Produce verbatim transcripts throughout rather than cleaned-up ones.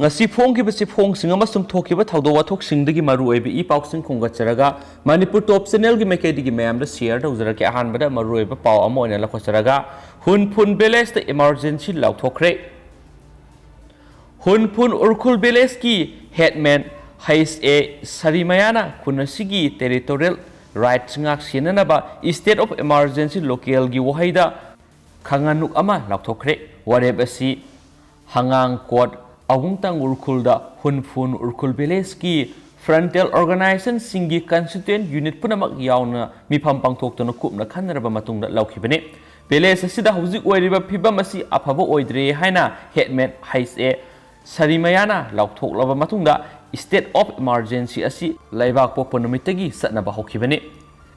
ꯉꯁꯤ ꯐꯣꯡꯈꯤꯕ ꯆꯦꯐꯣꯡꯁꯤꯡ ꯑꯃꯁꯨꯡ ꯊꯣꯛꯈꯤꯕ ꯊꯧꯗꯣꯛ ꯋꯥꯊꯣꯛꯁꯤꯡꯗꯒꯤ ꯃꯔꯨꯑꯣꯏꯕ ꯏ ꯄꯥꯎꯁꯤꯡ ꯈꯣꯝꯒꯠꯆꯔꯒ ꯃꯅꯤꯄꯨꯔ ꯇꯣꯞ ꯆꯦꯅꯦꯜꯒꯤ ꯃꯥꯏꯀꯩꯗꯒꯤ ꯃꯌꯥꯝꯗ ꯁꯤꯌꯔ ꯇꯧꯖꯔꯛꯀꯦ꯫ ꯑꯍꯥꯟꯕꯗ ꯃꯔꯨꯑꯣꯏꯕ ꯄꯥꯎ ꯑꯃ ꯑꯣꯏꯅ ꯂꯧꯈꯠꯆꯔꯒ, ꯍꯨꯟꯐꯨꯟ ꯚꯤꯂꯦꯖꯇ ꯏꯃꯥꯔꯖꯦꯟꯁꯤ ꯂꯥꯎꯊꯣꯛꯈ꯭ꯔꯦ꯫ ꯍꯨꯟꯐꯨꯟ ꯎꯔꯈꯨꯜ ꯚꯤꯂꯦꯖꯀꯤ ꯍꯦꯗꯃꯦꯟ ꯍꯩꯁ ꯑꯦ ꯁꯔꯤꯃꯌꯥꯅ ꯈꯨꯟ ꯑꯁꯤꯒꯤ ꯇꯦꯔꯤꯇꯣꯔꯤꯌꯦꯜ ꯔꯥꯏꯠꯁ ꯉꯥꯛ ꯁꯦꯟꯅꯅꯕ ꯏꯁꯇꯦꯠ ꯑꯣꯐ ꯏꯃꯥꯔꯖꯦꯟꯁꯤ ꯂꯣꯀꯦꯜꯒꯤ ꯋꯥꯍꯩꯗ ꯈꯪꯍꯟꯅꯨꯛ ꯑꯃ ꯂꯥꯎꯊꯣꯛꯈ꯭ꯔꯦ꯫ ꯋꯥꯔꯦꯞ ꯑꯁꯤ ꯍꯉꯥꯡ ꯀꯣꯠ ꯑꯋꯨꯡꯇꯪ ꯎꯔꯈꯨꯜꯗ ꯍꯨꯟꯐꯨꯟ ꯎꯔꯈꯨꯜ ꯚꯤꯂꯦꯖꯀꯤ ꯐ꯭ꯔꯟꯇꯦꯜ ꯑꯣꯔꯒꯅꯥꯏꯖꯦꯁꯟꯁꯤꯡꯒꯤ ꯀꯟꯁꯇꯤꯇ꯭ꯌꯨꯌꯦꯟ ꯌꯨꯅꯤꯠ ꯄꯨꯝꯅꯃꯛ ꯌꯥꯎꯅ ꯃꯤꯐꯝ ꯄꯥꯡꯊꯣꯛꯇꯨꯅ ꯀꯨꯞꯅ ꯈꯟꯅꯔꯕ ꯃꯇꯨꯡꯗ ꯂꯧꯈꯤꯕꯅꯤ꯫ ꯚꯤꯂꯦꯖ ꯑꯁꯤꯗ ꯍꯧꯖꯤꯛ ꯑꯣꯏꯔꯤꯕ ꯐꯤꯕꯝ ꯑꯁꯤ ꯑꯐꯕ ꯑꯣꯏꯗ꯭ꯔꯦ ꯍꯥꯏꯅ ꯍꯦꯗꯃꯦꯟ ꯍꯩꯁ ꯑꯦ ꯁꯔꯤꯃꯌꯥꯅ ꯂꯥꯎꯊꯣꯛꯂꯕ ꯃꯇꯨꯡꯗ ꯏꯁꯇꯦꯠ ꯑꯣꯐ ꯏꯃꯥꯔꯖꯦꯟꯁꯤ ꯑꯁꯤ ꯂꯩꯕꯥꯛ ꯄꯣꯛꯄ ꯅꯨꯃꯤꯠꯇꯒꯤ ꯆꯠꯅꯕ ꯍꯧꯈꯤꯕꯅꯤ꯫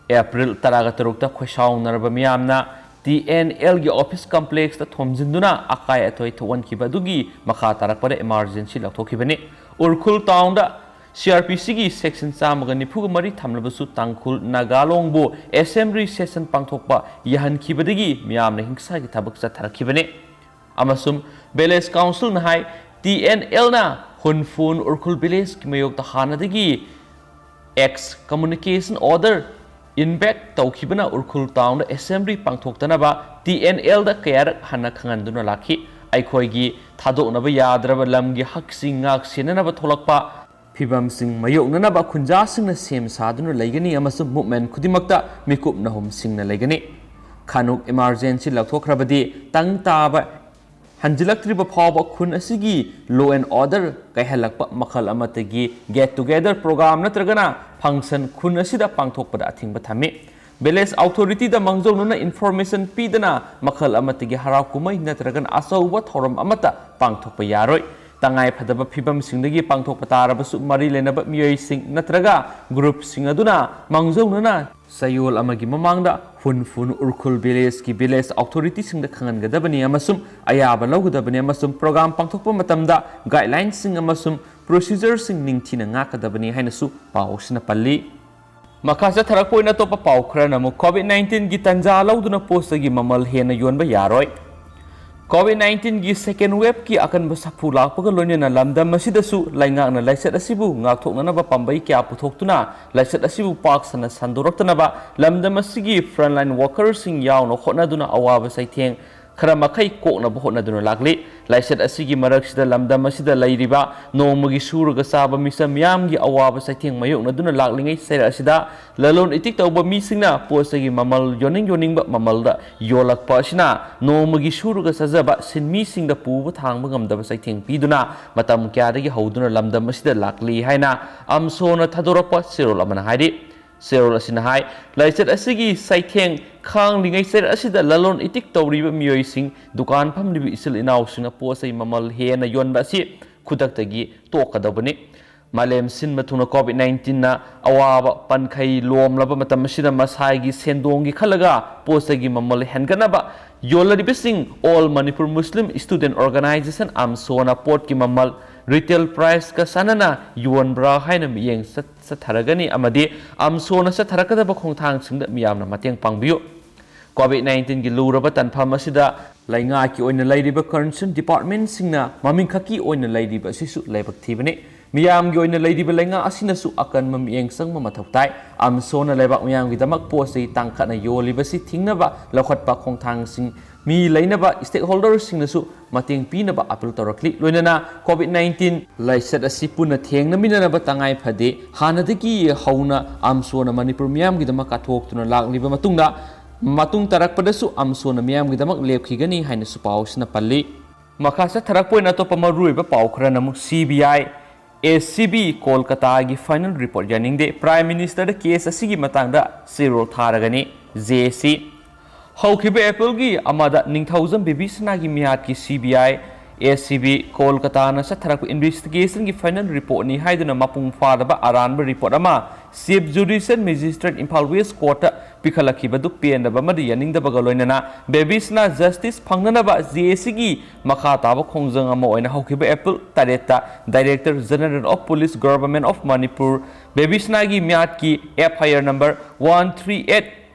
ꯑꯦꯄ꯭ꯔꯤꯜ ꯇꯔꯥꯒ ꯇꯔꯨꯛꯇ ꯈꯣꯏꯁꯥꯎꯅꯔꯕ ꯃꯤꯌꯥꯝꯅ ꯇꯤ ꯑꯦꯟ ꯑꯦꯜꯒꯤ ꯑꯣꯐꯤꯁ ꯀꯝꯄ꯭ꯂꯦꯛꯁꯇ ꯊꯣꯝꯖꯤꯟꯗꯨꯅ ꯑꯀꯥꯏ ꯑꯇꯣꯏ ꯊꯣꯛꯍꯟꯈꯤꯕ ꯑꯗꯨꯒꯤ ꯃꯈꯥ ꯇꯥꯔꯛꯄꯗ emergency ꯂꯥꯎꯊꯣꯛꯈꯤꯕꯅꯤ꯫ Ukhrul ꯇꯥꯎꯟꯗ C R P ꯁꯤꯒꯤ ꯁꯦꯛꯁꯟ ꯆꯥꯝꯃꯒ ꯅꯤꯐꯨꯒ ꯃꯔꯤ ꯊꯝꯂꯕꯁꯨ ꯇꯥꯡꯈꯨꯜ ꯅꯥꯒꯥꯂꯣꯡꯕꯨ ꯑꯦꯁꯦꯝꯕ꯭ꯂꯤ ꯁꯦꯁꯟ ꯄꯥꯡꯊꯣꯛꯄ ꯌꯥꯍꯟꯈꯤꯕꯗꯒꯤ ꯃꯤꯌꯥꯝꯅ ꯍꯤꯡꯁꯥꯒꯤ ꯊꯕꯛ ꯆꯠꯊꯔꯛꯈꯤꯕꯅꯤ꯫ ꯑꯃꯁꯨꯡ ꯚꯤꯂꯦꯖ ꯀꯥꯎꯟꯁꯤꯜꯅ ꯍꯥꯏ, ꯇꯤ ꯑꯦꯟ ꯑꯦꯜꯅ ꯍꯨꯟꯐꯨꯟ ꯎꯔꯈꯨꯜ ꯚꯤꯂꯦꯖꯀꯤ ꯃꯥꯌꯣꯛꯇ ꯍꯥꯟꯅꯗꯒꯤ ꯑꯦꯛꯁ ꯀꯝꯃꯨꯅꯤꯀꯦꯁꯟ ꯑꯣꯔꯗꯔ ꯏꯟꯕꯦꯛ ꯇꯧꯈꯤꯕꯅ ꯎꯔꯈꯨꯜ ꯇꯥꯎꯟꯗ ꯑꯦꯁꯦꯝꯕ꯭ꯂꯤ ꯄꯥꯡꯊꯣꯛꯇꯅꯕ ꯇꯤ ꯑꯦꯟ ꯑꯦꯜꯗ ꯀꯌꯥꯔꯛ ꯍꯟꯅ ꯈꯪꯍꯟꯗꯨꯅ ꯂꯥꯛꯈꯤ꯫ ꯑꯩꯈꯣꯏꯒꯤ ꯊꯥꯗꯣꯛꯅꯕ ꯌꯥꯗ꯭ꯔꯕ ꯂꯝꯒꯤ ꯍꯛꯁꯤꯡ ꯉꯥꯛ ꯁꯦꯟꯅꯅꯕ ꯊꯣꯛꯂꯛꯄ ꯐꯤꯚꯝꯁꯤꯡ ꯃꯥꯌꯣꯛꯅꯅꯕ ꯈꯨꯟꯖꯥꯁꯤꯡꯅ ꯁꯦꯝ ꯁꯥꯗꯨꯅ ꯂꯩꯒꯅꯤ ꯑꯃꯁꯨꯡ ꯃꯨꯚꯃꯦꯟ ꯈꯨꯗꯤꯡꯃꯛꯇ ꯃꯤꯀꯨꯞ ꯅꯥꯍꯨꯝꯁꯤꯡꯅ ꯂꯩꯒꯅꯤ꯫ ꯈꯥꯅꯨꯛ ꯏꯃꯥꯔꯖꯦꯟꯁꯤ ꯂꯧꯊꯣꯛꯈ꯭ꯔꯕꯗꯤ ꯇꯪ ꯇꯥꯕ ꯍꯟꯖꯤꯜꯂꯛꯇ꯭ꯔꯤꯕ ꯐꯥꯎꯕ ꯈꯨꯟ ꯑꯁꯤꯒꯤ ꯂꯣ ꯑꯦꯟ ꯑꯣꯔꯗꯔ ꯀꯥꯏꯍꯜꯂꯛꯄ ꯃꯈꯜ ꯑꯃꯠꯇꯒꯤ ꯒꯦꯠ ꯇꯨꯒꯦꯗꯔ ꯄ꯭ꯔꯣꯒ꯭ꯔꯥꯝ ꯅꯠꯇ꯭ꯔꯒꯅ ꯐꯪꯁꯟ ꯈꯨꯟ ꯑꯁꯤꯗ ꯄꯥꯡꯊꯣꯛꯄꯗ ꯑꯊꯤꯡꯕ ꯊꯝꯃꯤ꯫ ꯚꯤꯂꯦꯖ ꯑꯣꯊꯣꯔꯤꯇꯤꯗ ꯃꯥꯡꯖꯧꯅꯅ ꯏꯟꯐꯣꯔꯃꯦꯁꯟ ꯄꯤꯗꯅ ꯃꯈꯜ ꯑꯃꯠꯇꯒꯤ ꯍꯔꯥꯎ ꯀꯨꯝꯍꯩ ꯅꯠꯇ꯭ꯔꯒꯅ ꯑꯆꯧꯕ ꯊꯧꯔꯝ ꯑꯃꯠꯇ ꯄꯥꯡꯊꯣꯛꯄ ꯌꯥꯔꯣꯏ꯫ ꯇꯉꯥꯏ ꯐꯗꯕ ꯐꯤꯚꯝꯁꯤꯡꯗꯒꯤ ꯄꯥꯡꯊꯣꯛꯄ ꯇꯥꯔꯕꯁꯨ ꯃꯔꯤ ꯂꯩꯅꯕ ꯃꯤꯑꯣꯏꯁꯤꯡ ꯅꯠꯇ꯭ꯔꯒ ꯒ꯭ꯔꯨꯞꯁꯤꯡ ꯑꯗꯨꯅ ꯃꯥꯡꯖꯧꯅꯅ ꯆꯌꯣꯜ ꯑꯃꯒꯤ ꯃꯃꯥꯡꯗ ꯍꯨꯟꯐꯨꯟ ꯎꯔꯈꯨꯜ ꯚꯤꯂꯦꯖꯀꯤ ꯚꯤꯂꯦꯖ ꯑꯣꯊꯣꯔꯤꯇꯤꯁꯤꯡꯗ ꯈꯪꯍꯟꯒꯗꯕꯅꯤ ꯑꯃꯁꯨꯡ ꯑꯌꯥꯕ ꯂꯧꯒꯗꯕꯅꯤ ꯑꯃꯁꯨꯡ ꯄ꯭ꯔꯣꯒ꯭ꯔꯥꯝ ꯄꯥꯡꯊꯣꯛꯄ ꯃꯇꯝꯗ ꯒꯥꯏꯗꯂꯥꯏꯟꯁꯤꯡ ꯑꯃꯁꯨꯡ ꯄ꯭ꯔꯣꯁꯤꯖꯔꯁꯤꯡ ꯅꯤꯡꯊꯤꯅ ꯉꯥꯛꯀꯗꯕꯅꯤ ꯍꯥꯏꯅꯁꯨ ꯄꯥꯎ ꯑꯁꯤꯅ ꯄꯜꯂꯤ꯫ ꯃꯈꯥ ꯆꯠꯊꯔꯛꯄ ꯑꯣꯏꯅ ꯑꯇꯣꯞꯄ ꯄꯥꯎ ꯈꯔꯅ ꯑꯃꯨꯛ COVID nineteenꯒꯤ ꯇꯟꯖꯥ ꯂꯧꯗꯨꯅ ꯄꯣꯠ ꯆꯩꯒꯤ ꯃꯃꯜ ꯍꯦꯟꯅ ꯌꯣꯟꯕ ꯌꯥꯔꯣꯏ꯫ ꯀꯣꯚꯤꯗ ꯅꯥꯏꯟꯇꯤꯟꯒꯤ second waveꯀꯤ ꯑꯀꯟꯕ ꯁꯥꯐꯨ ꯂꯥꯛꯄꯒ ꯂꯣꯏꯅꯅ ꯂꯝꯗꯝ ꯑꯁꯤꯗꯁꯨ ꯂꯩꯉꯥꯛꯅ ꯂꯥꯏꯆꯠ ꯑꯁꯤꯕꯨ ꯉꯥꯛꯊꯣꯛꯅꯅꯕ ꯄꯥꯝꯕꯩ ꯀꯌꯥ ꯄꯨꯊꯣꯛꯇꯨꯅ ꯂꯥꯏꯆꯠ ꯑꯁꯤꯕꯨ ꯄꯥꯛ ꯁꯟꯅ ꯁꯟꯗꯣꯔꯛꯇꯅꯕ ꯂꯝꯗꯝ ꯑꯁꯤꯒꯤ frontline workerꯁꯤꯡ ꯌꯥꯎꯅ ꯍꯣꯠꯅꯗꯨꯅ ꯑꯋꯥꯕ ꯆꯩꯊꯦꯡ ꯈꯔ ꯃꯈꯩ ꯀꯣꯛꯅꯕ ꯍꯣꯠꯅꯗꯨꯅ ꯂꯥꯛꯂꯤ꯫ ꯂꯥꯏꯆꯠ ꯑꯁꯤꯒꯤ ꯃꯔꯛꯁꯤꯗ ꯂꯝꯗꯝ ꯑꯁꯤꯗ ꯂꯩꯔꯤꯕ ꯅꯣꯡꯃꯒꯤ ꯁꯨꯔꯒ ꯆꯥꯕ ꯃꯤꯆꯝ ꯃꯤꯌꯥꯝꯒꯤ ꯑꯋꯥꯕ ꯆꯩꯊꯦꯡ ꯃꯥꯌꯣꯛꯅꯗꯨꯅ ꯂꯥꯛꯂꯤꯉꯩ ꯆꯩꯔꯛ ꯑꯁꯤꯗ ꯂꯂꯣꯟ ꯏꯇꯤꯛ ꯇꯧꯕ ꯃꯤꯁꯤꯡꯅ ꯄꯣꯠ ꯆꯩꯒꯤ ꯃꯃꯜ ꯌꯣꯟꯅꯤꯡ ꯌꯣꯟꯅꯤꯡꯕ ꯃꯃꯜꯗ ꯌꯣꯜꯂꯛꯄ ꯑꯁꯤꯅ ꯅꯣꯡꯃꯒꯤ ꯁꯨꯔꯒ ꯆꯥꯖꯕ ꯁꯤꯟꯃꯤꯁꯤꯡꯗ ꯄꯨꯕ ꯊꯥꯡꯕ ꯉꯝꯗꯕ ꯆꯩꯊꯦꯡ ꯄꯤꯗꯨꯅ ꯃꯇꯝ ꯀꯌꯥꯗꯒꯤ ꯍꯧꯗꯨꯅ ꯂꯝꯗꯝ ꯑꯁꯤꯗ ꯂꯥꯛꯂꯤ ꯍꯥꯏꯅ ꯑꯝꯁꯣꯅ ꯊꯥꯗꯣꯔꯛꯄ ꯆꯦꯔꯣꯜ ꯑꯃꯅ ꯍꯥꯏꯔꯤ꯫ ꯆꯦꯔꯣꯜ ꯑꯁꯤꯅ ꯍꯥꯏ, ꯂꯥꯏꯆꯠ ꯑꯁꯤꯒꯤ ꯆꯩꯊꯦꯡ ꯈꯥꯡꯂꯤꯉꯩ ꯆꯩꯔꯛ ꯑꯁꯤꯗ ꯂꯂꯣꯟ ꯏꯇꯤꯛ ꯇꯧꯔꯤꯕ ꯃꯤꯑꯣꯏꯁꯤꯡ, ꯗꯨꯀꯥꯟ ꯐꯝꯂꯤꯕ ꯏꯆꯤꯜ ꯏꯅꯥꯎꯁꯤꯡꯅ ꯄꯣꯠ ꯆꯩ ꯃꯃꯜ ꯍꯦꯟꯅ ꯌꯣꯟꯕ ꯑꯁꯤ ꯈꯨꯗꯛꯇꯒꯤ ꯇꯣꯛꯀꯗꯧꯕꯅꯤ꯫ ꯃꯥꯂꯦꯝ ꯁꯤꯟꯕ ꯊꯨꯡꯅ ꯀꯣꯚꯤꯗ ꯅꯥꯏꯟꯇꯤꯟꯅ ꯑꯋꯥꯕ ꯄꯟꯈꯩ ꯂꯣꯝꯂꯕ ꯃꯇꯝ ꯑꯁꯤꯗ ꯃꯁꯥꯒꯤ ꯁꯦꯟꯗꯣꯡꯒꯤ ꯈꯜꯂꯒ ꯄꯣꯠ ꯆꯩꯒꯤ ꯃꯃꯜ ꯍꯦꯟꯒꯠꯅꯕ ꯌꯣꯜꯂꯤꯕꯁꯤꯡ All Manipur Muslim Student Organisation, ꯑꯝꯁꯣꯅ ꯄꯣꯠꯀꯤ ꯃꯃꯜ retail priceꯀ ꯆꯥꯟꯅꯅ ꯌꯣꯟꯕ꯭ꯔꯥ ꯍꯥꯏꯅ ꯃꯤꯠꯌꯦꯡ ꯆꯠ-, ꯆꯠꯊꯔꯒꯅꯤ ꯑꯃꯗꯤ ꯑꯝꯁꯣꯅ ꯆꯠꯊꯔꯛꯀꯗꯕ ꯈꯣꯡꯊꯥꯡꯁꯤꯡꯗ ꯃꯤꯌꯥꯝꯅ ꯃꯇꯦꯡ ꯄꯥꯡꯕꯤꯌꯨ꯫ ꯀꯣꯚꯤꯗ ꯅꯥꯏꯟꯇꯤꯟꯒꯤ ꯂꯨꯔꯕ ꯇꯥꯟꯐꯝ ꯑꯁꯤꯗ ꯂꯩꯉꯥꯛꯀꯤ ꯑꯣꯏꯅ ꯂꯩꯔꯤꯕ concerned departmentꯁꯤꯡꯅ ꯃꯃꯤꯡ ꯈꯛꯀꯤ ꯑꯣꯏꯅ ꯂꯩꯔꯤꯕ ꯑꯁꯤꯁꯨ ꯂꯥꯏꯕꯛ ꯊꯤꯕꯅꯤ꯫ ꯃꯤꯌꯥꯝꯒꯤ ꯑꯣꯏꯅ ꯂꯩꯔꯤꯕ ꯂꯩꯉꯥꯛ ꯑꯁꯤꯅꯁꯨ ꯑꯀꯟꯕ ꯃꯤꯠꯌꯦꯡ ꯆꯪꯕ ꯃꯊꯧ ꯇꯥꯏ꯫ ꯑꯝꯁꯣꯅ ꯂꯩꯕꯥꯛ ꯃꯤꯌꯥꯝꯒꯤꯗꯃꯛ ꯄꯣꯠ ꯆꯩ ꯇꯥꯡꯈꯠꯅ ꯌꯣꯜꯂꯤꯕꯁꯤ ꯊꯤꯡꯅꯕ ꯂꯧꯈꯠꯄ ꯈꯣꯡꯊꯥꯡꯁꯤꯡ ꯃꯤ ꯂꯩꯅꯕ stakeholderꯁꯤꯡꯅꯁꯨ ꯃꯇꯦꯡ ꯄꯤꯅꯕ appeal ꯇꯧꯔꯛꯂꯤ꯫ ꯂꯣꯏꯅꯅ ꯀꯣꯚꯤꯗ ꯅꯥꯏꯟꯇꯤꯟ ꯂꯥꯏꯆꯠ ꯑꯁꯤ ꯄꯨꯟꯅ ꯊꯦꯡꯅꯃꯤꯟꯅꯅꯕ ꯇꯉꯥꯏ ꯐꯗꯦ꯫ ꯍꯥꯟꯅꯗꯒꯤ ꯍꯧꯅ ꯑꯝꯁꯣꯅ ꯃꯅꯤꯄꯨꯔ ꯃꯤꯌꯥꯝꯒꯤꯗꯃꯛ ꯀꯠꯊꯣꯛꯇꯨꯅ ꯂꯥꯛꯂꯤꯕ ꯃꯇꯨꯡꯗ, ꯃꯇꯨꯡ ꯇꯥꯔꯛꯄꯗꯁꯨ ꯑꯝꯁꯣꯅ ꯃꯤꯌꯥꯝꯒꯤꯗꯃꯛ ꯂꯦꯞꯈꯤꯒꯅꯤ ꯍꯥꯏꯅꯁꯨ ꯄꯥꯎꯁꯤꯅ ꯄꯜꯂꯤ꯫ ꯃꯈꯥ ꯆꯠꯊꯔꯛꯄ ꯑꯣꯏꯅ ꯑꯇꯣꯞꯄ ꯃꯔꯨꯑꯣꯏꯕ ꯄꯥꯎ ꯈꯔꯅ ꯑꯃꯨꯛ CBI, ACB ꯀꯣꯜꯀꯇꯥꯒꯤ final report ꯌꯥꯅꯤꯡꯗꯦ꯫ Prime Ministerꯗ case ꯑꯁꯤꯒꯤ ꯃꯇꯥꯡꯗ ꯆꯦꯔꯣꯜ ꯊꯥꯔꯒꯅꯤ꯫ JAC꯫ ꯍꯧꯈꯤꯕ Aprilꯒꯤ ꯑꯃꯗ ꯅꯤꯡꯊꯧꯖꯝ ꯕꯦꯕꯤꯁꯅꯥꯒꯤ ꯃꯤꯍꯥꯠꯀꯤ CBI, ACB ꯀꯣꯜꯀꯇꯥꯅ ꯆꯠꯊꯔꯛꯄ investigationꯒꯤ final reportꯅꯤ ꯍꯥꯏꯗꯨꯅ ꯃꯄꯨꯡ ꯐꯥꯗꯕ ꯑꯔꯥꯟꯕ report ꯑꯃ Chief Judicial Magistrate Imphal West Courtꯇ ꯄꯤꯈꯠꯂꯛꯈꯤꯕꯗꯨ ꯄꯦꯟꯗꯕ ꯑꯃꯗꯤ ꯌꯥꯅꯤꯡꯗꯕꯒ ꯂꯣꯏꯅꯅ ꯕꯦꯕꯤꯁꯅꯥ justice ꯐꯪꯅꯅꯕ JACꯒꯤ ꯃꯈꯥ ꯇꯥꯕ ꯈꯣꯡꯖꯪ ꯑꯃ ꯑꯣꯏꯅ ꯍꯧꯈꯤꯕ April ꯇꯔꯦꯠꯇ Director General of Police, Government of Manipur ꯕꯦꯕꯤꯁꯅꯥꯒꯤ ꯃꯤꯍꯥꯠꯀꯤ FIR number one three eight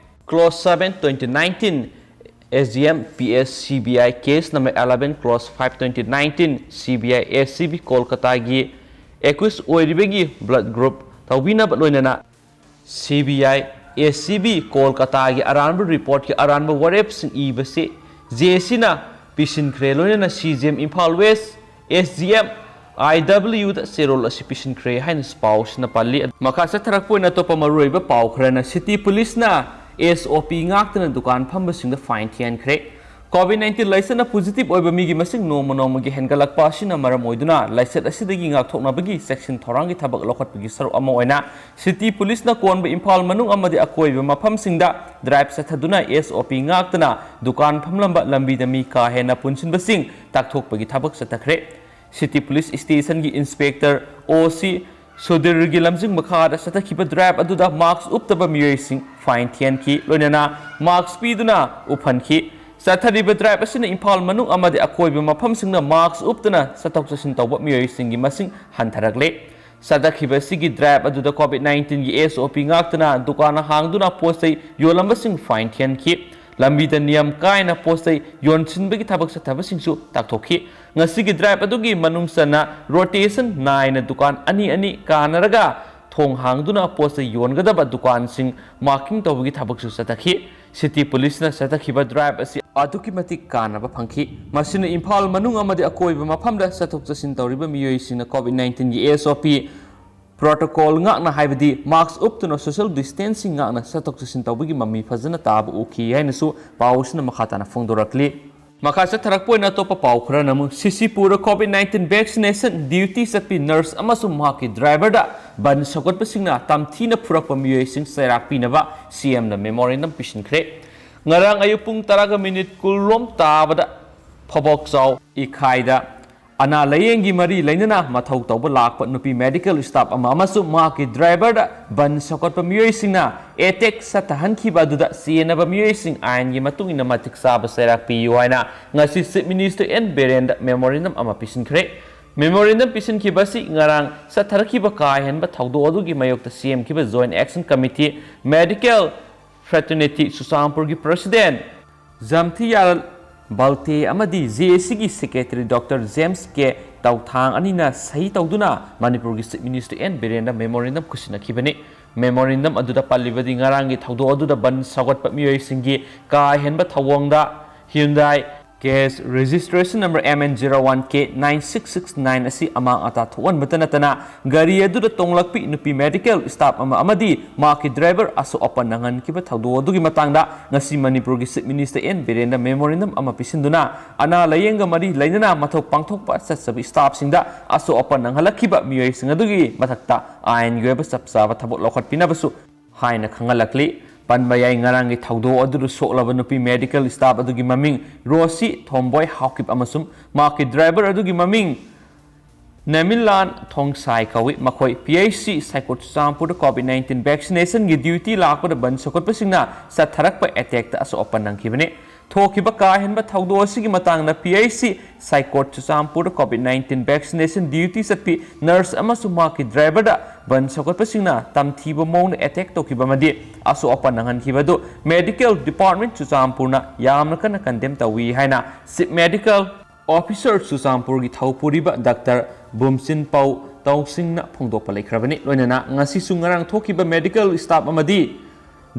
clause seven twenty nineteen S G M P S C B I case number eleven cross five twenty nineteen, C B I A C B ꯀꯣꯜꯀꯇꯥꯒꯤ accused ꯑꯣꯏꯔꯤꯕꯒꯤ blood group ꯇꯧꯕꯤꯅꯕ ꯂꯣꯏꯅꯅ C B I A C B ꯀꯣꯜꯀꯇꯥꯒꯤ ꯑꯔꯥꯟꯕ reportꯀꯤ ꯑꯔꯥꯟꯕ ꯋꯥꯔꯦꯞꯁꯤꯡ ꯏꯕꯁꯤ J C ꯅ ꯄꯤꯁꯤꯟꯈ꯭ꯔꯦ꯫ ꯂꯣꯏꯅꯅ C J M Imphal West, S G M I W ꯗ ꯆꯦꯔꯣꯜ ꯑꯁꯤ ꯄꯤꯁꯤꯟꯈ꯭ꯔꯦ ꯍꯥꯏꯅꯁꯨ ꯄꯥꯎꯁꯤꯅ ꯄꯜꯂꯤ꯫ ꯃꯈꯥ ꯆꯠꯊꯔꯛꯄ ꯑꯣꯏꯅ ꯑꯇꯣꯞꯄ ꯃꯔꯨꯑꯣꯏꯕ ꯄꯥꯎ ꯈꯔꯅ, City Police ꯅ S O P ꯉꯥꯛꯇꯅ ꯗꯨꯀꯥꯟ ꯐꯝꯕꯁꯤꯡꯗ fine ꯊꯤꯍꯟꯈ꯭ꯔꯦ꯫ COVID nineteen ꯂꯥꯏꯆꯠꯅ positive ꯑꯣꯏꯕ ꯃꯤꯒꯤ ꯃꯁꯤꯡ ꯅꯣꯡꯃ ꯅꯣꯡꯃꯒꯤ ꯍꯦꯟꯒꯠꯂꯛꯄ ꯑꯁꯤꯅ ꯃꯔꯝ ꯑꯣꯏꯗꯨꯅ ꯂꯥꯏꯆꯠ ꯑꯁꯤꯗꯒꯤ ꯉꯥꯛꯊꯣꯛꯅꯕꯒꯤ ꯆꯦꯛꯁꯤꯟ ꯊꯧꯔꯥꯡꯒꯤ ꯊꯕꯛ ꯂꯧꯈꯠꯄꯒꯤ ꯁꯔꯨꯛ ꯑꯃ ꯑꯣꯏꯅ City Police ꯅ ꯀꯣꯟꯕ ꯏꯝꯐꯥꯜ ꯃꯅꯨꯡ ꯑꯃꯗꯤ ꯑꯀꯣꯏꯕ ꯃꯐꯝꯁꯤꯡꯗ drive ꯆꯠꯊꯗꯨꯅ S O P ꯉꯥꯛꯇꯅ ꯗꯨꯀꯥꯟ ꯐꯝꯂꯝꯕ, ꯂꯝꯕꯤꯗ ꯃꯤ ꯀꯥ ꯍꯦꯟꯅ ꯄꯨꯟꯁꯤꯟꯕꯁꯤꯡ ꯇꯥꯛꯊꯣꯛꯄꯒꯤ ꯊꯕꯛ ꯆꯠꯊꯈ꯭ꯔꯦ꯫ City Police Station ꯒꯤ Inspector O C ꯁꯨꯙꯤꯔꯒꯤ ꯂꯝꯖꯤꯡ ꯃꯈꯥꯗ ꯆꯠꯊꯈꯤꯕ drive ꯑꯗꯨꯗ mask ꯎꯞꯇꯕ ꯃꯤꯑꯣꯏꯁꯤꯡ fine ꯊꯤꯍꯟꯈꯤ, ꯂꯣꯏꯅꯅ mask ꯄꯤꯗꯨꯅ ꯎꯞꯍꯟꯈꯤ꯫ ꯆꯠꯊꯔꯤꯕ drive ꯑꯁꯤꯅ ꯏꯝꯐꯥꯜ ꯃꯅꯨꯡ ꯑꯃꯗꯤ ꯑꯀꯣꯏꯕ ꯃꯐꯝꯁꯤꯡꯗ mask ꯎꯞꯇꯅ ꯆꯠꯊꯣꯛ ꯆꯠꯁꯤꯟ ꯇꯧꯕ ꯃꯤꯑꯣꯏꯁꯤꯡꯒꯤ ꯃꯁꯤꯡ ꯍꯟꯊꯔꯛꯂꯦ꯫ ꯆꯠꯊꯈꯤꯕ ꯑꯁꯤꯒꯤ drive ꯑꯗꯨꯗ COVID nineteen ꯒꯤ S O P ꯉꯥꯛꯇꯅ ꯗꯨꯀꯥꯟ ꯍꯥꯡꯗꯨꯅ ꯄꯣꯠ ꯆꯩ ꯌꯣꯜꯂꯝꯕꯁꯤꯡ fine ꯊꯤꯍꯟꯈꯤ꯫ ꯂꯝꯕꯤꯗ ꯅꯤꯌꯝ ꯀꯥꯏꯅ ꯄꯣꯠ ꯆꯩ ꯌꯣꯟꯁꯤꯟꯕꯒꯤ ꯊꯕꯛ ꯆꯠꯊꯕꯁꯤꯡꯁꯨ ꯇꯥꯛꯊꯣꯛꯈꯤ꯫ ꯉꯁꯤꯒꯤ drive ꯑꯗꯨꯒꯤ ꯃꯅꯨꯡ ꯆꯟꯅ rotation ꯅꯥꯏꯅ ꯗꯨꯀꯥꯟ ꯑꯅꯤ ꯑꯅꯤ ꯀꯥꯟꯅꯔꯒ ꯊꯣꯡ ꯍꯥꯡꯗꯨꯅ ꯄꯣꯠ ꯆꯩ ꯌꯣꯟꯒꯗꯕ ꯗꯨꯀꯥꯟꯁꯤꯡ marking ꯇꯧꯕꯒꯤ ꯊꯕꯛꯁꯨ ꯆꯠꯊꯈꯤ꯫ City Police ꯅ ꯆꯠꯊꯈꯤꯕ drive ꯑꯁꯤ ꯑꯗꯨꯛꯀꯤ ꯃꯇꯤꯛ ꯀꯥꯟꯅꯕ ꯐꯪꯈꯤ꯫ ꯃꯁꯤꯅ ꯏꯝꯐꯥꯜ ꯃꯅꯨꯡ ꯑꯃꯗꯤ ꯑꯀꯣꯏꯕ ꯃꯐꯝꯗ ꯆꯠꯊꯣꯛ ꯆꯠꯁꯤꯟ ꯇꯧꯔꯤꯕ ꯃꯤꯑꯣꯏꯁꯤꯡꯅ COVID nineteen ꯒꯤ S O P protocol ꯉꯥꯛꯅ, ꯍꯥꯏꯕꯗꯤ mask ꯎꯞꯇꯨꯅ social distancing ꯉꯥꯛꯅ ꯆꯠꯊꯣꯛ ꯆꯠꯁꯤꯟ ꯇꯧꯕꯒꯤ ꯃꯃꯤ ꯐꯖꯅ ꯇꯥꯕ ꯎꯈꯤ ꯍꯥꯏꯅꯁꯨ ꯄꯥꯎꯁꯤꯅ ꯃꯈꯥ ꯇꯥꯅ ꯐꯣꯡꯗꯣꯔꯛꯂꯤ꯫ ꯃꯈꯥ ꯆꯠꯊꯔꯛꯄ ꯑꯣꯏꯅ ꯑꯇꯣꯞꯄ ꯄꯥꯎ ꯈꯔꯅ ꯑꯃꯨꯛ, ꯁꯤꯁꯤꯄꯨꯔꯗ COVID nineteen vaccination duty ꯆꯠꯄꯤ nurse ꯑꯃꯁꯨꯡ ꯃꯍꯥꯛꯀꯤ driver ꯗ ꯕꯟ ꯁꯧꯒꯠꯄꯁꯤꯡꯅ ꯇꯝꯊꯤꯅ ꯐꯨꯔꯛꯄ ꯃꯤꯑꯣꯏꯁꯤꯡ ꯆꯩꯔꯥꯛ ꯄꯤꯅꯕ C M ꯅ memorandum ꯄꯤꯁꯤꯟꯈ꯭ꯔꯦ꯫ ꯉꯔꯥꯡ ꯑꯌꯨꯛ ꯄꯨꯡ ꯇꯔꯥꯒ ꯃꯤꯅꯤꯠ ꯀꯨꯟ ꯔꯣꯝ ꯇꯥꯕꯗ ꯐꯕꯣꯛꯆꯥꯎ ꯏꯈꯥꯏꯗ ꯑꯅꯥ ꯂꯥꯌꯦꯡꯒꯤ ꯃꯔꯤ ꯂꯩꯅꯅ ꯃꯊꯧ ꯇꯧꯕ ꯂꯥꯛꯄ ꯅꯨꯄꯤ medical staff ꯑꯃ ꯑꯃꯁꯨꯡ ꯃꯍꯥꯛꯀꯤ driver ꯗ ꯕꯟ ꯁꯧꯒꯠꯄ ꯃꯤꯑꯣꯏꯁꯤꯡꯅ attack ꯆꯠꯊꯍꯟꯈꯤꯕ ꯑꯗꯨꯗ ꯆꯦꯟꯅꯕ ꯃꯤꯑꯣꯏꯁꯤꯡ ꯑꯥꯏꯟꯒꯤ ꯃꯇꯨꯡ ꯏꯟꯅ ꯃꯇꯤꯛ ꯆꯥꯕ ꯆꯩꯔꯥꯛ ꯄꯤꯌꯨ ꯍꯥꯏꯅ ꯉꯁꯤ Chief Minister N ꯕꯤꯔꯦꯟꯗ memorandum ꯑꯃ ꯄꯤꯁꯤꯟꯈ꯭ꯔꯦ꯫ Memorandum ꯄꯤꯁꯤꯟꯈꯤꯕ ꯑꯁꯤ ꯉꯔꯥꯡ ꯆꯠꯊꯔꯛꯈꯤꯕ ꯀꯥ ꯍꯦꯟꯕ ꯊꯧꯗꯣꯛ ꯑꯗꯨꯒꯤ ꯃꯥꯌꯣꯛꯇ ꯁꯦꯝꯈꯤꯕ Joint Action Committee, Medical Fraternity ꯆꯨꯔꯆꯥꯟꯄꯨꯔꯒꯤ President ꯖꯝꯊꯤꯌꯥꯔ ꯕꯜꯇꯦ ꯑꯃꯗꯤ ꯖꯦ ꯑꯦ ꯁꯤꯒꯤ ꯁꯦꯀ꯭ꯔꯦꯇꯔꯤ ꯗꯣꯛꯇꯔ ꯖꯦꯝꯁ ꯀꯦ ꯇꯧꯊꯥꯡ ꯑꯅꯤꯅ ꯁꯍꯤ ꯇꯧꯗꯨꯅ ꯃꯅꯤꯄꯨꯔꯒꯤ ꯆꯤꯐ ꯃꯤꯅꯤꯁꯇꯔ ꯑꯦꯟ ꯕꯤꯔꯦꯟꯗ ꯃꯦꯃꯣꯔꯦꯟꯗꯝ ꯈꯨꯠꯁꯤꯟꯅꯈꯤꯕꯅꯤ꯫ ꯃꯦꯃꯣꯔꯦꯟꯗꯝ ꯑꯗꯨꯗ ꯄꯜꯂꯤꯕꯗꯤ ꯉꯔꯥꯡꯒꯤ ꯊꯧꯗꯣꯛ ꯑꯗꯨꯗ ꯕꯟ ꯁꯧꯒꯠꯄ ꯃꯤꯑꯣꯏꯁꯤꯡꯒꯤ ꯀꯥ ꯍꯦꯟꯕ ꯊꯧꯑꯣꯡꯗ Hyundai case registration number M N zero one K nine six six nine ꯑꯁꯤ ꯑꯃꯥꯡ ꯑꯇꯥ ꯊꯣꯛꯍꯟꯕꯇ ꯅꯠꯇꯅ ꯒꯥꯔꯤ ꯑꯗꯨꯗ ꯇꯣꯡꯂꯛꯄꯤ ꯅꯨꯄꯤ ꯃꯦꯗꯤꯀꯦꯜ ꯁ꯭ꯇꯥꯐ ꯑꯃ ꯑꯃꯗꯤ ꯃꯍꯥꯛꯀꯤ ꯗ꯭ꯔꯥꯏꯚꯔ ꯑꯁꯣꯛ ꯑꯄꯟ ꯅꯪꯍꯟꯈꯤꯕ ꯊꯧꯗꯣꯛ ꯑꯗꯨꯒꯤ ꯃꯇꯥꯡꯗ ꯉꯁꯤ ꯃꯅꯤꯄꯨꯔꯒꯤ ꯆꯤꯐ ꯃꯤꯅꯤꯁꯇꯔ ꯑꯦꯟ ꯕꯤꯔꯦꯟꯗ ꯃꯦꯃꯣꯔꯦꯟꯗꯝ ꯑꯃ ꯄꯤꯁꯤꯟꯗꯨꯅ ꯑꯅꯥ ꯂꯥꯌꯦꯡꯒ ꯃꯔꯤ ꯂꯩꯅꯅ ꯃꯊꯧ ꯄꯥꯡꯊꯣꯛꯄ ꯆꯠꯆꯕ ꯁ꯭ꯇꯥꯐꯁꯤꯡꯗ ꯑꯁꯣꯛ ꯑꯄꯟ ꯅꯪꯍꯜꯂꯛꯈꯤꯕ ꯃꯤꯑꯣꯏꯁꯤꯡ ꯑꯗꯨꯒꯤ ꯃꯊꯛꯇ ꯑꯥꯏꯟꯒꯤ ꯑꯣꯏꯕ ꯆꯞ ꯆꯥꯕ ꯊꯕꯛ ꯂꯧꯈꯠꯄꯤꯅꯕꯁꯨ ꯍꯥꯏꯅ ꯈꯪꯍꯜꯂꯛꯂꯤ꯫ ꯄꯟꯕ ꯌꯥꯏ, ꯉꯔꯥꯡꯒꯤ ꯊꯧꯗꯣꯛ ꯑꯗꯨꯗ ꯁꯣꯛꯂꯕ ꯅꯨꯄꯤ ꯃꯦꯗꯤꯀꯦꯜ ꯁ꯭ꯇꯥꯐ ꯑꯗꯨꯒꯤ ꯃꯃꯤꯡ ꯔꯣꯁꯤ ꯊꯣꯝꯕꯣꯏ ꯍꯥꯎꯀꯤꯞ ꯑꯃꯁꯨꯡ ꯃꯍꯥꯛꯀꯤ ꯗ꯭ꯔꯥꯏꯚꯔ ꯑꯗꯨꯒꯤ ꯃꯃꯤꯡ ꯅꯦꯃꯤꯂꯥꯟ ꯊꯣꯡꯁꯥꯏ ꯀꯧꯏ꯫ ꯃꯈꯣꯏ ꯄꯤ ꯑꯩꯆ ꯁꯤ ꯁꯥꯏꯀꯣꯠ ꯆꯨꯔꯆꯥꯟꯄꯨꯔꯗ ꯀꯣꯚꯤꯗ ꯅꯥꯏꯟꯇꯤꯟ ꯚꯦꯛꯁꯤꯅꯦꯁꯟꯒꯤ ꯗ꯭ꯌꯨꯇꯤ ꯂꯥꯛꯄꯗ ꯕꯟ ꯁꯧꯒꯠꯄꯁꯤꯡꯅ ꯆꯠꯊꯔꯛꯄ ꯑꯦꯇꯦꯛꯇ ꯑꯁꯣꯛ ꯑꯄꯟ ꯅꯪꯈꯤꯕꯅꯤ꯫ ꯊꯣꯛꯈꯤꯕ ꯀꯥ ꯍꯦꯟꯕ ꯊꯧꯗꯣꯛ ꯑꯁꯤꯒꯤ ꯃꯇꯥꯡꯗ ꯄꯤ ꯑꯩꯆ ꯁꯤ ꯁꯥꯏꯀꯣꯠ ꯆꯨꯔꯆꯥꯟꯄꯨꯔꯗ ꯀꯣꯚꯤꯗ ꯅꯥꯏꯟꯇꯤꯟ ꯚꯦꯛꯁꯤꯅꯦꯁꯟ ꯗ꯭ꯌꯨꯇꯤ ꯆꯠꯄꯤ ꯅꯔꯁ ꯑꯃꯁꯨꯡ ꯃꯍꯥꯛꯀꯤ ꯗ꯭ꯔꯥꯏꯚꯔꯗ ꯕꯟ ꯁꯧꯒꯠꯄꯁꯤꯡꯅ ꯇꯝꯊꯤꯕ ꯃꯑꯣꯡꯗ ꯑꯦꯇꯦꯛ ꯇꯧꯈꯤꯕ ꯑꯃꯗꯤ ꯑꯁꯣꯛ ꯑꯄꯟ ꯅꯪꯍꯟꯈꯤꯕ ꯑꯗꯨ ꯃꯦꯗꯤꯀꯦꯜ ꯗꯤꯄꯥꯔꯠꯃꯦꯟ ꯆꯨꯔꯆꯥꯟꯄꯨꯔꯅ ꯌꯥꯝꯅ ꯀꯟꯅ ꯀꯟꯗꯦꯝ ꯇꯧꯏ ꯍꯥꯏꯅ ꯆꯤꯐ ꯃꯦꯗꯤꯀꯦꯜ ꯑꯣꯐꯤꯁꯔ ꯆꯨꯔꯆꯥꯟꯄꯨꯔꯒꯤ ꯊꯧ ꯄꯨꯔꯤꯕ ꯗꯥꯛꯇꯔ ꯕꯨꯝꯆꯤꯟ ꯄꯥꯎ ꯇꯧꯁꯤꯡꯅ ꯐꯣꯡꯗꯣꯛꯄ ꯂꯩꯈ꯭ꯔꯕꯅꯤ꯫ ꯂꯣꯏꯅꯅ ꯉꯁꯤꯁꯨ ꯉꯔꯥꯡ ꯊꯣꯛꯈꯤꯕ ꯃꯦꯗꯤꯀꯦꯜ ꯁ꯭ꯇꯥꯐ ꯑꯃꯗꯤ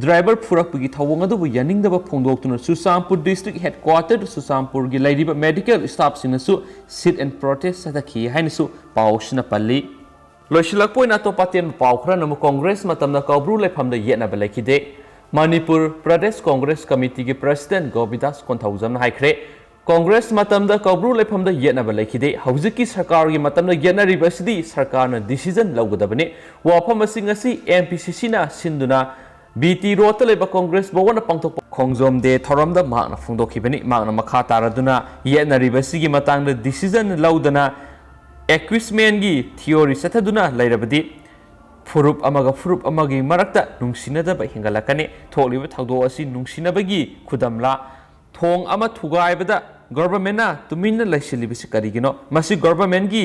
ꯗ꯭ꯔꯥꯏꯚꯔ ꯐꯨꯔꯛꯄꯒꯤ ꯊꯧꯑꯣꯡ ꯑꯗꯨꯕꯨ ꯌꯥꯅꯤꯡꯗꯕ ꯐꯣꯡꯗꯣꯛꯇꯨꯅ ꯆꯨꯔꯆꯥꯟꯄꯨꯔ ꯗꯤꯁꯇ꯭ꯔꯤꯛ ꯍꯦꯗꯀ꯭ꯋꯥꯇꯔ ꯆꯨꯔꯆꯥꯟꯄꯨꯔꯒꯤ ꯂꯩꯔꯤꯕ ꯃꯦꯗꯤꯀꯦꯜ ꯁ꯭ꯇꯥꯐꯁꯤꯡꯅꯁꯨ sit and protest ꯆꯠꯊꯈꯤ ꯍꯥꯏꯅꯁꯨ ꯄꯥꯎꯁꯤꯅ ꯄꯜꯂꯤ꯫ ꯂꯣꯏꯁꯤꯜꯂꯛꯄ ꯑꯣꯏꯅ ꯑꯇꯣꯞꯄ ꯑꯇꯦꯟꯕ ꯄꯥꯎ ꯈꯔꯅ ꯑꯃꯨꯛ ꯀꯣꯡꯒ꯭ꯔꯦꯁ ꯃꯇꯝꯗ ꯀꯧꯕ꯭ꯔꯨ ꯂꯩꯐꯝꯗ ꯌꯦꯠꯅꯕ ꯂꯩꯈꯤꯗꯦ꯫ ꯃꯅꯤꯄꯨꯔ ꯄ꯭ꯔꯗꯦꯁ ꯀꯣꯡꯒ꯭ꯔꯦꯁ ꯀꯃꯤꯇꯤꯒꯤ ꯄ꯭ꯔꯁꯤꯗꯦꯟ ꯒꯣꯕꯤꯗꯥꯁ ꯀꯣꯟꯊꯧꯖꯝꯅ ꯍꯥꯏꯈ꯭ꯔꯦ, ꯀꯣꯡꯒ꯭ꯔꯦꯁ ꯃꯇꯝꯗ ꯀꯧꯕ꯭ꯔꯨ ꯂꯩꯐꯝꯗ ꯌꯦꯠꯅꯕ ꯂꯩꯈꯤꯗꯦ꯫ ꯍꯧꯖꯤꯛꯀꯤ ꯁꯔꯀꯥꯔꯒꯤ ꯃꯇꯝꯗ ꯌꯦꯠꯅꯔꯤꯕ ꯑꯁꯤꯗꯤ ꯁꯔꯀꯥꯔꯅ decision ꯂꯧꯒꯗꯕꯅꯤ꯫ ꯋꯥꯐꯝ ꯑꯁꯤ ꯉꯁꯤ M P C C ꯅ ꯁꯤꯟꯗꯨꯅ B T ꯔꯣꯗꯇ ꯂꯩꯕ ꯀꯣꯡꯒ꯭ꯔꯦꯁ ꯚꯋꯟꯗ ꯄꯥꯡꯊꯣꯛꯄ ꯈꯣꯡꯖꯣꯝ ꯗꯦ ꯊꯧꯔꯝꯗ ꯃꯍꯥꯛꯅ ꯐꯣꯡꯗꯣꯛꯈꯤꯕꯅꯤ꯫ ꯃꯍꯥꯛꯅ ꯃꯈꯥ ꯇꯥꯔꯗꯨꯅ ꯌꯦꯠꯅꯔꯤꯕ ꯑꯁꯤꯒꯤ ꯃꯇꯥꯡꯗ decision ꯂꯧꯗꯅ acquiescementꯒꯤ theory ꯆꯠꯊꯗꯨꯅ ꯂꯩꯔꯕꯗꯤ ꯐꯨꯔꯨꯞ ꯑꯃꯒ ꯐꯨꯔꯨꯞ ꯑꯃꯒꯤ ꯃꯔꯛꯇ ꯅꯨꯡꯁꯤꯅꯗꯕ ꯍꯦꯟꯒꯠꯂꯛꯀꯅꯤ꯫ ꯊꯣꯛꯂꯤꯕ ꯊꯧꯗꯣꯛ ꯑꯁꯤ ꯅꯨꯡꯁꯤꯅꯕꯒꯤ ꯈꯨꯗꯝꯂꯥ? ꯊꯣꯡ ꯑꯃ ꯊꯨꯒꯥꯏꯕꯗ ꯒꯣꯚꯔꯟꯃꯦꯟꯠꯅ ꯇꯨꯃꯤꯟꯅ ꯂꯩꯁꯤꯜꯂꯤꯕꯁꯤ ꯀꯔꯤꯒꯤꯅꯣ? ꯃꯁꯤ ꯒꯣꯚꯔꯟꯃꯦꯟꯠꯀꯤ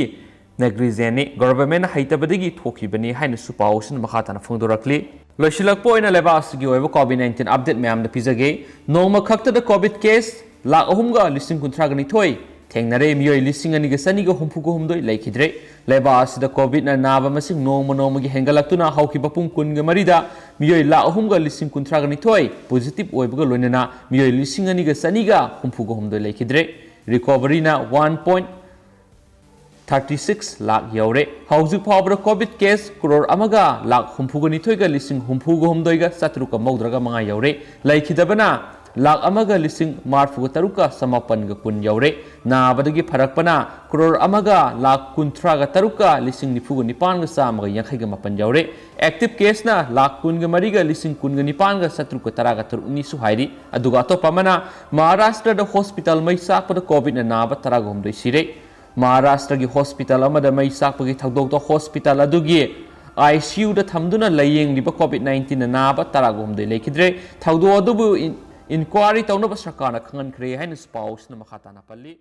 ꯅꯦꯒ꯭ꯂꯤꯖꯦꯟꯅꯤ, ꯒꯣꯚꯔꯟꯃꯦꯟꯠꯅ ꯍꯩꯇꯕꯗꯒꯤ ꯊꯣꯛꯈꯤꯕꯅꯤ ꯍꯥꯏꯅꯁꯨ ꯄꯥꯎꯁꯤꯅ ꯃꯈꯥ ꯇꯥꯅ ꯐꯣꯡꯗꯣꯔꯛꯂꯤ꯫ ꯂꯣꯏꯁꯤꯜꯂꯛꯄ ꯑꯣꯏꯅ ꯂꯩꯕꯥꯛ ꯑꯁꯤꯒꯤ ꯑꯣꯏꯕ ꯀꯣꯚꯤꯗ ꯅꯥꯏꯟꯇꯤꯟ ꯑꯞꯗꯦꯠ ꯃꯌꯥꯝꯗ ꯄꯤꯖꯒꯦ꯫ ꯅꯣꯡꯃ ꯈꯛꯇꯗ ꯀꯣꯚꯤꯗ ꯀꯦꯁ ꯂꯥꯈ ꯑꯍꯨꯝꯒ ꯂꯤꯁꯤꯡ ꯀꯨꯟꯊ꯭ꯔꯥꯒ ꯅꯤꯊꯣꯏ ꯊꯦꯡꯅꯔꯦ꯫ ꯃꯤꯑꯣꯏ ꯂꯤꯁꯤꯡ ꯑꯅꯤꯒ ꯆꯅꯤꯒ ꯍꯨꯝꯐꯨꯒ ꯍꯨꯝꯗꯣꯏ ꯂꯩꯈꯤꯗ꯭ꯔꯦ꯫ ꯂꯩꯕꯥꯛ ꯑꯁꯤꯗ ꯀꯣꯚꯤꯗꯅ ꯅꯥꯕ ꯃꯁꯤꯡ ꯅꯣꯡꯃ ꯅꯣꯡꯃꯒꯤ ꯍꯦꯟꯒꯠꯂꯛꯇꯨꯅ ꯍꯧꯈꯤꯕ ꯄꯨꯡ ꯀꯨꯟꯒ ꯃꯔꯤꯗ ꯃꯤꯑꯣꯏ ꯂꯥꯈ ꯑꯍꯨꯝꯒ ꯂꯤꯁꯤꯡ ꯀꯨꯟꯊ꯭ꯔꯥꯒ ꯅꯤꯊꯣꯏ ꯄꯣꯖꯤꯇꯤꯚ ꯑꯣꯏꯕꯒ ꯂꯣꯏꯅꯅ ꯃꯤꯑꯣꯏ ꯂꯤꯁꯤꯡ ꯑꯅꯤꯒ ꯆꯅꯤꯒ ꯍꯨꯝꯐꯨꯒ ꯍꯨꯝꯗꯣꯏ ꯂꯩꯈꯤꯗ꯭ꯔꯦ꯫ ꯔꯤꯀꯣꯚꯔꯤꯅ one point thirty six lakh ꯌꯧꯔꯦ꯫ ꯍꯧꯖꯤꯛ ꯐꯥꯎꯕꯗ ꯀꯣꯚꯤꯗ ꯀꯦꯁ ꯀ꯭ꯔꯣꯔ ꯑꯃꯒ ꯂꯥꯈ ꯍꯨꯝꯐꯨꯒ ꯅꯤꯊꯣꯏꯒ ꯂꯤꯁꯤꯡ ꯍꯨꯝꯐꯨꯒ ꯍꯨꯝꯗꯣꯏꯒ ꯆꯥꯇ꯭ꯔꯨꯛꯀ ꯃꯧꯗ꯭ꯔꯥꯒ ꯃꯉꯥ ꯌꯧꯔꯦ꯫ ꯂꯩꯈꯤꯗꯕꯅ ꯂꯥꯈ ꯑꯃꯒ ꯂꯤꯁꯤꯡ ꯃꯔꯤꯐꯨꯒ ꯇꯔꯨꯛꯀ ꯆꯃꯥꯄꯟꯒ ꯀꯨꯟ ꯌꯧꯔꯦ꯫ ꯅꯥꯕꯗꯒꯤ ꯐꯔꯛꯄꯅ ꯀ꯭ꯔꯣꯔ ꯑꯃꯒ ꯂꯥꯈ ꯀꯨꯟꯊ꯭ꯔꯥꯒ ꯇꯔꯨꯛꯀ ꯂꯤꯁꯤꯡ ꯅꯤꯐꯨꯒ ꯅꯤꯄꯥꯟꯒ ꯆꯥꯝꯃꯒ ꯌꯥꯡꯈꯩꯒ ꯃꯥꯄꯟ ꯌꯧꯔꯦ꯫ ꯑꯦꯛꯇꯤꯚ ꯀꯦꯁꯅ ꯂꯥꯈ ꯀꯨꯟꯒ ꯃꯔꯤꯒ ꯂꯤꯁꯤꯡ ꯀꯨꯟꯒ ꯅꯤꯄꯥꯟꯒ ꯆꯥꯇ꯭ꯔꯨꯛꯀ ꯇꯔꯥꯒ ꯇꯔꯨꯛꯅꯤꯁꯨ ꯍꯥꯏꯔꯤ꯫ ꯑꯗꯨꯒ ꯑꯇꯣꯞꯄ ꯑꯃꯅ ꯃꯍꯥꯔꯥꯁꯇ꯭ꯔꯗ ꯍꯣꯁꯄꯤꯇꯥꯜ ꯃꯩ ꯆꯥꯛꯄꯗ ꯀꯣꯚꯤꯗꯅ ꯅꯥꯕ ꯇꯔꯥꯒ ꯍꯨꯝꯗꯣꯏ ꯁꯤꯔꯦ꯫ ꯃꯍꯥꯔꯥꯁꯇ꯭ꯔꯒꯤ ꯍꯣꯁꯄꯤꯇꯥꯜ ꯑꯃꯗ ꯃꯩ ꯆꯥꯛꯄꯒꯤ ꯊꯧꯗꯣꯛꯇ ꯍꯣꯁꯄꯤꯇꯥꯜ ꯑꯗꯨꯒꯤ ꯑꯥꯏ ꯁꯤ ꯌꯨꯗ ꯊꯝꯗꯨꯅ ꯂꯥꯌꯦꯡꯂꯤꯕ ꯀꯣꯚꯤꯗ ꯅꯥꯏꯟꯇꯤꯟꯅ ꯅꯥꯕ ꯇꯔꯥꯒ ꯍꯨꯝꯗꯣꯏ ꯂꯩꯈꯤꯗ꯭ꯔꯦ꯫ ꯊꯧꯗꯣꯛ ꯑꯗꯨꯕꯨ ꯏꯟ-, ꯏꯟꯀ꯭ꯋꯥꯔꯤ ꯇꯧꯅꯕ ꯁꯔꯀꯥꯔꯅ ꯈꯪꯍꯟꯈ꯭ꯔꯦ ꯍꯥꯏꯅꯁꯨ ꯄꯥꯎꯁꯤꯅ ꯃꯈꯥ ꯇꯥꯅ ꯄꯜꯂꯤ꯫